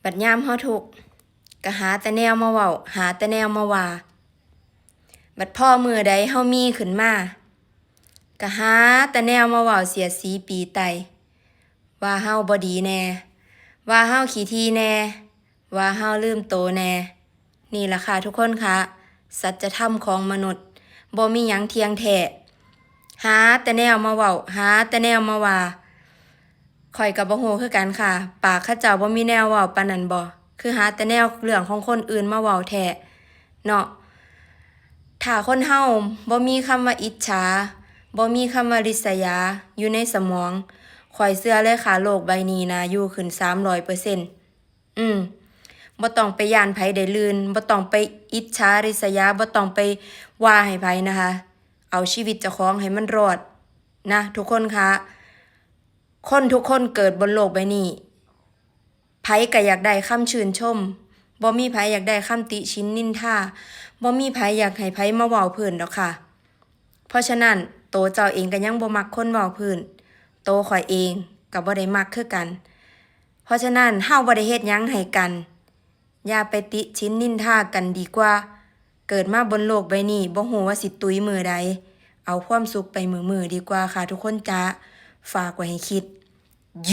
ບັດຍາມເຮົາທຸກ ກໍຫາແຕ່ແນວມາເວົ້າ ຫາແຕ່ແນວມາວ່າ. ບັດພໍມື້ໃດເຮົາມີຂຶ້ນມາ ກໍຫາແຕ່ແນວມາເວົ້າສຽດສີຕີໄຕ່ ວ່າເຮົາບໍ່ດີແດ່ ວ່າເຮົາຂີ້ຖີ່ແດ່ ວ່າເຮົາລືມໂຕແດ່. ນີ້ລະຄ່ະທຸກຄົນຄະ ສັດຈະທຳຂອງມະນຸດ ບໍ່ມີຫຍັງທ່ຽງແທ້. ຫາແຕ່ແນວມາເວົ້າ ຫາແຕ່ແນວມາວ່າ. ຂ້ອຍກໍບໍ່ຮູ້ຄືກັນຄ່ະ ປາກເຂົາເຈົ້າບໍ່ມີແນວເວົ້າປານນັ້ນບໍ? ຄືຫາແຕ່ແນວເລື່ອງຂອງຄົນອື່ນມາເວົ້າແທ້ເນາະ. ຖ້າຄົນເຮົາບໍ່ມີຄຳວ່າອິດສາ ບໍ່ມີຄຳວ່າລິດສະຍາຢູ່ໃນສະໝອງ ຂ້ອຍເຊື່ອເລີຍຄ່ະ ໂລກໃບນີ້ນະຢູ່ຂຶ້ນສາມຮ້ອຍເປີເຊັນ. ອືມ ບໍ່ຕ້ອງໄປຢ້ານໃຜໄດ້ລື່ນ ບໍ່ຕ້ອງໄປອິດສາລິດສະຍາ ບໍ່ຕ້ອງໄປວ່າໃຫ້ໃຜນະຄະ. ເອົາຊີວິດເຈົ້າຂອງໃຫ້ມັນລອດນະທຸກຄົນຄະ. ຄົນທຸກຄົນເກີດບົນໂລກໃບນີ້ ໃຜກໍຢາກໄດ້ຄຳຊື່ນຊົມ ບໍ່ມີໃຜຢາກໄດ້ຄຳຕິຊິນນິນທາ ບໍ່ມີໃຜຢາກໃຫ້ໃຜມາເວົ້າພື້ນດອກຄ່ະ. ເພາະສະນັ້ນ ໂຕເຈົ້າເອງກໍຍັງບໍ່ມັກຄົນເວົ້າພື້ນ ໂຕຂ້ອຍເອງກໍບໍ່ໄດ້ມັກຄືກັນ. ເພາະສະນັ້ນ ເຮົາບໍ່ໄດ້ເຮັດຫຍັງໃຫ້ກັນ ຢ່າໄປຕິຊິນນິນທາກັນດີກວ່າ. ເກີດມາບົນໂລກໃບນີ້ ບໍ່ຮູ້ວ່າຊິຕຸຍມື້ໃດ ເອົາຄວາມສຸກໄປມື້ໆດີກວ່າຄ່ະທຸກຄົນຈ໋າ. ຝາກໄວ້ໃຫ້ຄິດ ໂຢ!